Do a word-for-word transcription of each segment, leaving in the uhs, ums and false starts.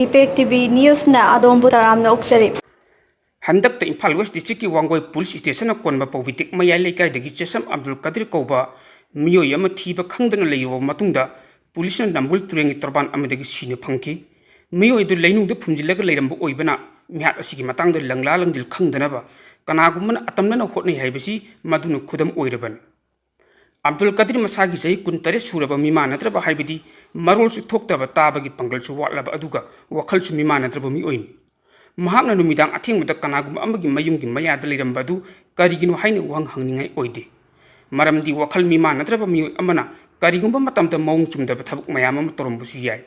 Impact T V Newsꯅ ꯑꯗꯣꯝꯕꯨ ꯇꯔꯥꯝꯅ ꯑꯣꯛꯆꯔꯤ꯫ ꯍꯟꯗꯛꯇ ꯏꯝꯐꯥꯜ ꯋꯦꯁ ꯗꯤꯁꯇ꯭ꯔꯤꯛꯀꯤ ꯋꯥꯡꯒꯣꯏ ꯄꯨꯂꯤꯁ ꯁ꯭ꯇꯦꯁꯟꯅ ꯀꯣꯟꯕ ꯄꯧꯕꯤꯇꯤꯛ ꯃꯌꯥꯏ ꯂꯩꯀꯥꯏꯗꯒꯤ ꯆꯦꯁꯝ ꯑꯕꯗꯨꯜ ꯀꯗꯤꯔ ꯀꯧꯕ ꯃꯤꯑꯣꯏ ꯑꯃ ꯊꯤꯕ ꯈꯪꯗꯅ ꯂꯩꯔꯨꯕ ꯃꯇꯨꯡꯗ ꯄꯨꯂꯤꯁꯅ ꯅꯝꯕꯨꯜ ꯇꯨꯔꯦꯜꯒꯤ ꯇꯣꯔꯕꯥꯟ ꯑꯃꯗꯒꯤ ꯁꯤꯅ ꯐꯪꯈꯤ꯫ ꯃꯤꯑꯣꯏ ꯑꯗꯨ ꯂꯩꯅꯨꯡꯗ ꯐꯨꯝꯖꯤꯜꯂꯒ ꯂꯩꯔꯝꯕ ꯑꯣꯏꯕꯅ ꯃꯤꯍꯥꯠ ꯑꯁꯤꯒꯤ ꯃꯇꯥꯡꯗ ꯂꯪꯂꯥ ꯂꯪꯗꯤꯜ ꯈꯪꯗꯅꯕ ꯀꯅꯥꯒꯨꯝꯕꯅ ꯑꯇꯝꯅꯅ ꯍꯣꯠꯅꯩ ꯍꯥꯏꯕꯁꯤ ꯃꯗꯨꯅ ꯈꯨꯗꯝ ꯑꯣꯏꯔꯕꯅꯤ꯫ ꯑꯕꯗꯨꯜ ꯀꯗꯤꯔ ꯃꯁꯥꯒꯤ ꯆꯍꯤ ꯀꯨꯟꯇꯔꯦꯠ ꯁꯨꯔꯕ ꯃꯤꯃꯥꯟꯅꯗ꯭ꯔꯕ ꯍꯥꯏꯕꯗꯤ ꯃꯔꯣꯜꯁꯨ ꯊꯣꯛꯇꯕ, ꯇꯥꯕꯒꯤ ꯄꯥꯡꯒꯜꯁꯨ ꯋꯥꯠꯂꯕ ꯑꯗꯨꯒ ꯋꯥꯈꯜꯁꯨ ꯃꯤꯃꯥꯟꯅꯗ꯭ꯔꯕ ꯃꯤꯑꯣꯏꯅꯤ꯫ ꯃꯍꯥꯛꯅ ꯅꯨꯃꯤꯗꯥꯡ ꯑꯊꯦꯡꯕꯗ ꯀꯅꯥꯒꯨꯝꯕ ꯑꯃꯒꯤ ꯃꯌꯨꯝꯒꯤ ꯃꯌꯥꯗ ꯂꯩꯔꯝꯕ ꯑꯗꯨ ꯀꯔꯤꯒꯤꯅꯣ ꯍꯥꯏꯅ ꯋꯥꯍꯪ ꯍꯪꯅꯤꯡꯉꯥꯏ ꯑꯣꯏꯗꯦ꯫ ꯃꯔꯝꯗꯤ ꯋꯥꯈꯜ ꯃꯤꯃꯥꯟꯅꯗ꯭ꯔꯕ ꯃꯤꯑꯣꯏ ꯑꯃꯅ ꯀꯔꯤꯒꯨꯝꯕ ꯃꯇꯝꯗ ꯃꯑꯣꯡ ꯆꯨꯝꯗꯕ ꯊꯕꯛ ꯃꯌꯥꯝ ꯑꯃ ꯇꯧꯔꯝꯕꯁꯨ ꯌꯥꯏ꯫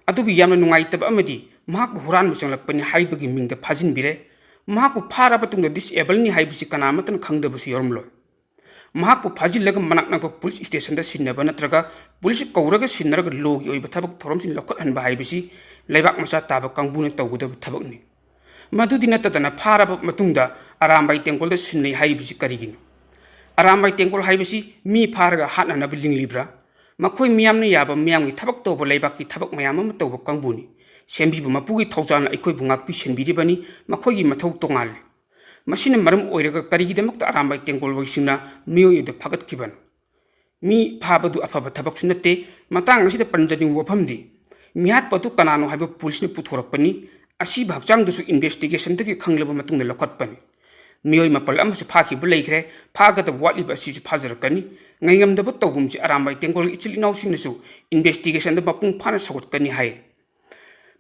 ꯑꯗꯨꯕꯨ ꯌꯥꯝꯅ ꯅꯨꯡꯉꯥꯏꯇꯕ ꯑꯃꯗꯤ ꯃꯍꯥꯛꯄꯨ ꯍꯨꯔꯥꯟꯕ ꯆꯪꯂꯛꯄꯅꯤ ꯍꯥꯏꯕꯒꯤ ꯃꯤꯡꯗ ꯐꯥꯖꯤꯟꯕꯤꯔꯦ꯫ ꯃꯍꯥꯛꯄꯨ ꯐꯥꯔꯕ ꯇꯨꯡꯗ ꯗꯤꯁꯑꯦꯕꯜꯅꯤ ꯍꯥꯏꯕꯁꯤ ꯀꯅꯥ ꯑꯃꯠꯇꯅ ꯈꯪꯗꯕꯁꯨ ꯌꯥꯎꯔꯝꯂꯣꯏ꯫ ꯃꯍꯥꯛꯄꯨ ꯐꯥꯖꯤꯜꯂꯒ ꯃꯅꯥꯛ ꯅꯛꯄ ꯄꯨꯂꯤꯁ ꯁ꯭ꯇꯦꯁꯟꯗ ꯁꯤꯟꯅꯕ ꯅꯠꯇ꯭ꯔꯒ ꯄꯨꯂꯤꯁ ꯀꯧꯔꯒ ꯁꯤꯟꯅꯔꯒ ꯂꯣꯒꯤ ꯑꯣꯏꯕ ꯊꯕꯛ ꯊꯧꯔꯝꯁꯤꯡ ꯂꯧꯈꯠꯍꯟꯕ ꯍꯥꯏꯕꯁꯤ ꯂꯩꯕꯥꯛ ꯃꯆꯥ ꯇꯥꯕ ꯀꯥꯡꯕꯨꯅ ꯇꯧꯒꯗꯕ ꯊꯕꯛꯅꯤ꯫ ꯃꯗꯨꯗꯤ ꯅꯠꯇꯗꯅ ꯐꯥꯔꯕ ꯃꯇꯨꯡꯗ ꯑꯔꯥꯝꯕꯥꯏ ꯇꯦꯡꯒꯣꯜꯗ ꯁꯤꯟꯅꯩ ꯍꯥꯏꯔꯤꯕꯁꯤ ꯀꯔꯤꯒꯤꯅꯣ? ꯑꯔꯥꯝꯕꯥꯏ ꯇꯦꯡꯒꯣꯜ ꯍꯥꯏꯕꯁꯤ ꯃꯤ ꯐꯥꯔꯒ ꯍꯥꯠꯅꯅꯕ ꯂꯤꯡꯂꯤꯕ꯭ꯔꯥ? ꯃꯈꯣꯏ ꯃꯤꯌꯥꯝꯅ ꯌꯥꯕ, ꯃꯤꯌꯥꯝꯒꯤ ꯊꯕꯛ ꯇꯧꯕ, ꯂꯩꯕꯥꯛꯀꯤ ꯊꯕꯛ ꯃꯌꯥꯝ ꯑꯃ ꯇꯧꯕ ꯀꯥꯡꯕꯨꯅꯤ꯫ ꯁꯦꯝꯕꯤꯕ ꯃꯄꯨꯒꯤ ꯊꯧꯖꯥꯜꯅ ꯑꯩꯈꯣꯏꯕꯨ ꯉꯥꯛꯄꯤ ꯁꯦꯟꯕꯤꯔꯤꯕꯅꯤ꯫ ꯃꯈꯣꯏꯒꯤ ꯃꯊꯧ ꯇꯣꯉꯥꯜꯂꯤ꯫ ꯃꯁꯤꯅ ꯃꯔꯝ ꯑꯣꯏꯔꯒ ꯀꯔꯤꯒꯤꯗꯃꯛꯇ ꯑꯔꯥꯝꯕꯥꯏ ꯇꯦꯡꯒꯣꯜꯋꯩꯁꯤꯡꯅ ꯃꯤꯑꯣꯏ ꯑꯗꯨ ꯐꯥꯒꯠꯈꯤꯕꯅꯣ? ꯃꯤ ꯐꯥꯕꯗꯨ ꯑꯐꯕ ꯊꯕꯛꯁꯨ ꯅꯠꯇꯦ꯫ ꯃꯇꯥꯡ ꯑꯁꯤꯗ ꯄꯟꯖꯅꯤꯡꯕ ꯋꯥꯐꯝꯗꯤ, ꯃꯤꯍꯥꯠꯄ ꯑꯗꯨ ꯀꯅꯥꯅꯣ ꯍꯥꯏꯕ ꯄꯨꯂꯤꯁꯅ ꯄꯨꯊꯣꯔꯛꯄꯅꯤ꯫ ꯑꯁꯤꯕ ꯍꯛꯆꯥꯡꯗꯨꯁꯨ ꯏꯟꯚꯦꯁꯇꯤꯒꯦꯁꯟꯗꯒꯤ ꯈꯪꯂꯕ ꯃꯇꯨꯡꯗ ꯂꯧꯈꯠꯄꯅꯤ꯫ ꯃꯤꯑꯣꯏ ꯃꯥꯄꯜ ꯑꯃꯁꯨ ꯐꯥꯈꯤꯕ ꯂꯩꯈ꯭ꯔꯦ꯫ ꯐꯥꯒꯗꯕ ꯋꯥꯠꯂꯤꯕ ꯑꯁꯤꯁꯨ ꯐꯥꯖꯔꯛꯀꯅꯤ꯫ ꯉꯥꯏꯉꯝꯗꯕ ꯇꯧꯒꯨꯝꯁꯤ꯫ ꯑꯔꯥꯝꯕꯥꯏ ꯇꯦꯡꯒꯣꯜꯒꯤ ꯏꯆꯤꯜ ꯏꯅꯥꯎꯁꯤꯡꯅꯁꯨ ꯏꯟꯚꯦꯁꯇꯤꯒꯦꯁꯟꯗ ꯃꯄꯨꯡ ꯐꯥꯅ ꯁꯧꯒꯠꯀꯅꯤ ꯍꯥꯏ꯫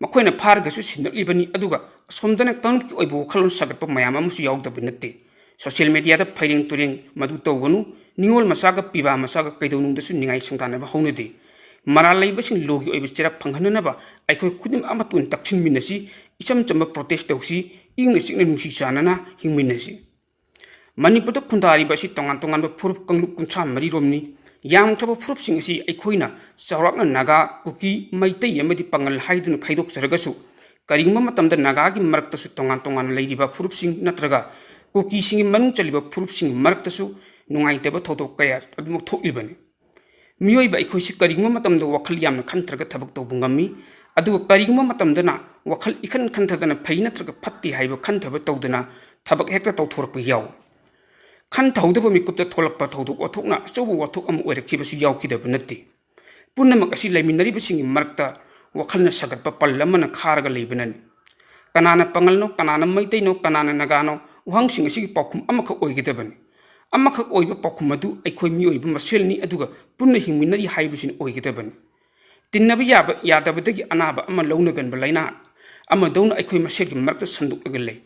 ꯃꯈꯣꯏꯅ ꯐꯥꯔꯒꯁꯨ ꯁꯤꯟꯅꯛꯂꯤꯕꯅꯤ, ꯑꯗꯨꯒ ꯑꯁꯣꯝꯗꯅ ꯀꯥꯡꯂꯨꯞꯀꯤ ꯑꯣꯏꯕ ꯋꯥꯈꯜꯂꯣꯟ ꯁꯥꯒꯠꯄ ꯃꯌꯥꯝ ꯑꯃꯁꯨ ꯌꯥꯎꯗꯕ ꯅꯠꯇꯦ꯫ ꯁꯣꯁꯤꯌꯦꯜ ꯃꯦꯗꯤꯌꯥꯗ ꯐꯩꯔꯦꯡ ꯇꯨꯔꯦꯡ ꯃꯗꯨ ꯇꯧꯒꯅꯨ, ꯅꯤꯉꯣꯜ ꯃꯆꯥꯒ ꯄꯤꯕꯥ ꯃꯆꯥꯒ ꯀꯩꯗꯧꯅꯨꯡꯗꯁꯨ ꯅꯤꯡꯉꯥꯏ ꯁꯪꯗꯥꯟꯅꯕ ꯍꯧꯅꯗꯦ꯫ ꯃꯔꯥꯜ ꯂꯩꯕꯁꯤꯡ ꯂꯣꯒꯤ ꯑꯣꯏꯕ ꯆꯦꯔꯛ ꯐꯪꯍꯟꯅꯅꯕ ꯑꯩꯈꯣꯏ ꯈꯨꯗꯤꯡꯃꯛ ꯑꯃꯠꯇ ꯑꯣꯏꯅ ꯇꯛꯁꯤꯟꯃꯤꯟꯅꯁꯤ, ꯏꯆꯝ ꯆꯝꯕ ꯄ꯭ꯔꯣꯇꯦꯁ ꯇꯧꯁꯤ, ꯏꯪꯅ ꯆꯤꯛꯅ ꯅꯨꯡꯁꯤ ꯆꯥꯟꯅꯅ ꯍꯤꯡꯃꯤꯟꯅꯁꯤ꯫ ꯃꯅꯤꯄꯨꯔꯗ ꯈꯨꯟꯗꯥꯔꯤꯕ ꯑꯁꯤ ꯇꯣꯉꯥꯟ ꯇꯣꯉꯥꯟꯕ ꯐꯨꯔꯨꯞ ꯀꯥꯡꯂꯨꯞ ꯀꯨꯟꯊ꯭ꯔꯥ ꯃꯔꯤ ꯔꯣꯝꯅꯤ꯫ ꯌꯥꯝꯈ꯭ꯔꯕ ꯐꯨꯔꯨꯞꯁꯤꯡ ꯑꯁꯤ ꯑꯩꯈꯣꯏꯅ ꯆꯥꯎꯔꯥꯛꯅ ꯅꯥꯒꯥ, ꯀꯨꯀꯤ, ꯃꯩꯇꯩ ꯑꯃꯗꯤ ꯄꯥꯉꯜ ꯍꯥꯏꯗꯨꯅ ꯈꯥꯏꯗꯣꯛꯆꯔꯒꯁꯨ, ꯀꯔꯤꯒꯨꯝꯕ ꯃꯇꯝꯗ ꯅꯥꯒꯥꯒꯤ ꯃꯔꯛꯇꯁꯨ ꯇꯣꯉꯥꯟ ꯇꯣꯉꯥꯟꯅ ꯂꯩꯔꯤꯕ ꯐꯨꯔꯨꯞꯁꯤꯡ ꯅꯠꯇ꯭ꯔꯒ ꯀꯨꯀꯤꯁꯤꯡꯒꯤ ꯃꯅꯨꯡ ꯆꯜꯂꯤꯕ ꯐꯨꯔꯨꯞꯁꯤꯡꯒꯤ ꯃꯔꯛꯇꯁꯨ ꯅꯨꯡꯉꯥꯏꯇꯕ ꯊꯧꯗꯣꯛ ꯀꯌꯥ ꯑꯗꯨꯃꯛ ꯊꯣꯛꯂꯤꯕꯅꯤ꯫ ꯃꯤꯑꯣꯏꯕ ꯑꯩꯈꯣꯏꯁꯤ ꯀꯔꯤꯒꯨꯝꯕ ꯃꯇꯝꯗ ꯋꯥꯈꯜ ꯌꯥꯝꯅ ꯈꯟꯊꯔꯒ ꯊꯕꯛ ꯇꯧꯕ ꯉꯝꯃꯤ꯫ ꯑꯗꯨꯒ ꯀꯔꯤꯒꯨꯝꯕ ꯃꯇꯝꯗꯅ ꯋꯥꯈꯜ ꯏꯈꯟ ꯈꯟꯊꯗꯅ ꯐꯩ ꯅꯠꯇ꯭ꯔꯒ ꯐꯠꯇꯦ ꯍꯥꯏꯕ ꯈꯟꯊꯕ ꯇꯧꯗꯅ ꯊꯕꯛ ꯍꯦꯛꯇ ꯇꯧꯊꯣꯔꯛꯄ ꯌꯥꯎꯏ꯫ ꯈꯟꯊꯍꯧꯗꯕ ꯃꯤꯀꯨꯞꯇ ꯊꯣꯛꯂꯛꯄ ꯊꯧꯗꯣꯛ ꯋꯥꯊꯣꯛꯅ ꯑꯆꯧꯕ ꯋꯥꯊꯣꯛ ꯑꯃ ꯑꯣꯏꯔꯛꯈꯤꯕꯁꯨ ꯌꯥꯎꯈꯤꯗꯕ ꯅꯠꯇꯦ꯫ ꯄꯨꯝꯅꯃꯛ ꯑꯁꯤ ꯂꯩꯃꯤꯟꯅꯔꯤꯕꯁꯤꯡꯒꯤ ꯃꯔꯛꯇ ꯋꯥꯈꯜꯅ ꯁꯥꯒꯠꯄ ꯄꯜ ꯑꯃꯅ ꯈꯥꯔꯒ ꯂꯩꯕꯅꯅꯤ꯫ ꯀꯅꯥꯅ ꯄꯥꯉꯜꯅꯣ, ꯀꯅꯥꯅ ꯃꯩꯇꯩꯅꯣ, ꯀꯅꯥꯅ ꯅꯥꯒꯥꯅꯣ, ꯋꯥꯍꯪꯁꯤꯡ ꯑꯁꯤꯒꯤ ꯄꯥꯎꯈꯨꯝ ꯑꯃꯈꯛ ꯑꯣꯏꯒꯗꯕꯅꯤ꯫ ꯑꯃꯈꯛ ꯑꯣꯏꯕ ꯄꯥꯎꯈꯨꯝ ꯑꯗꯨ ꯑꯩꯈꯣꯏ ꯃꯤꯑꯣꯏꯕ ꯃꯁꯦꯜꯅꯤ, ꯑꯗꯨꯒ ꯄꯨꯟꯅ ꯍꯤꯡꯃꯤꯟꯅꯔꯤ ꯍꯥꯏꯕꯁꯤꯅ ꯑꯣꯏꯒꯗꯕꯅꯤ꯫ ꯇꯤꯟꯅꯕ ꯌꯥꯕ ꯌꯥꯗꯕꯗꯒꯤ ꯑꯅꯥꯕ ꯑꯃ ꯂꯧꯅꯒꯟꯕ ꯂꯥꯏꯅꯥ ꯑꯃꯗꯧꯅ ꯑꯩꯈꯣꯏ ꯃꯁꯦꯜꯒꯤ ꯃꯔꯛꯇ ꯁꯟꯗꯣꯛꯂꯒ ꯂꯩ꯫